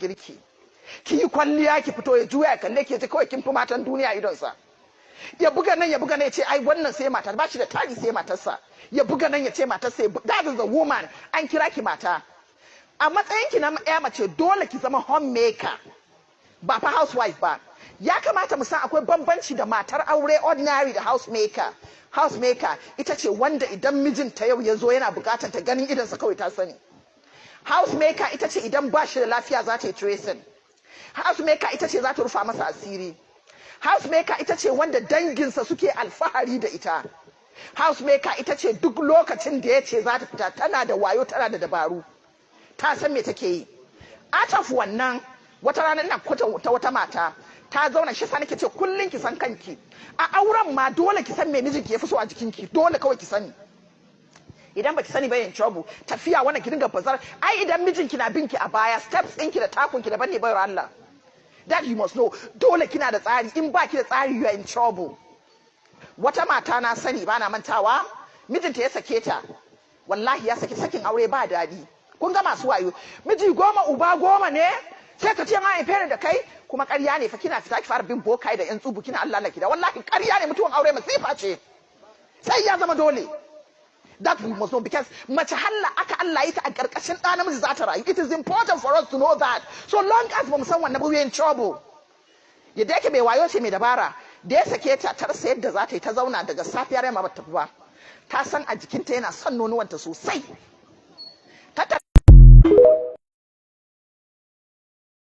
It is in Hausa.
Girki, ki yi kwalliya, ki fito, ya juya ya kalle ki, ya ce kawai kin fi matan duniya idonsa. Ya buga nan, ya buga nan, ya ce ai wannan sai mata, ba shi da tari sai matarsa. Ya buga nan, ya ce matarsa. That is the woman. An kira ki mata. A matsayin ki na ya mace, dole ki zama homemaker, ba fa housewife ba. Ya kamata mu san akwai bambanci da matar aure ordinary da housemaker. Housemaker ita ce wanda idan mijinta yau ya zo yana bukatar ta, ganin idonsa kawai ta sani. Housemaker ita ce idan ba shi da lafiya za ta yi tracing. Housemaker ita ce za ta rufa masa asiri. Housemaker ita ce wanda danginsa suke alfahari da ita. Housemaker ita ce duk lokacin da ya ce za ta fita, tana da wayo, tana da dabaru, ta san me take yi. Out of wannan, wata rana ina kwata ta wata mata ta zauna. Shi sa nake ce kullun ki san kanki. A auren ma dole ki san me mijinki ya fi so a jikinki. Dole kawai ki sani. Idan baki sani ba, yin trouble. Tafiya wannan ki dinga bazar. Ai idan mijinki na binki a baya, steps ɗinki da takunki daban ne, bayar Allah. That you must know. Dole kina da tsari. In baki da tsari, you are in trouble. Wata mata na sani, bana mantawa, mijinta ya sake ta. Wallahi ya saki, sakin aure ba daɗi. Kun ga masu wayo, miji 10 uba 10 ne, sai ka ce ma haife da kai. Kuma ƙarya ne fa. Kina fita ki fara bin bokai da yan tsubu, kina Allah Allah da. Wallahi ƙarya ne. Mutuwan aure masifa ce, sai ya zama dole. That we must know, because mace halla aka Allah yi ta a ƙarƙashin ɗa namiji za ta rayu. It is important for us to know that. So long as ba mu san wannan ba, we in trouble. Yadda yake mai wayo ce, mai dabara, da ya sake ta, ta rasa yadda za ta yi. Ta zauna daga safiyar yamma ba ta tafi ba. Ta san a jikinta yana son nonuwanta sosai.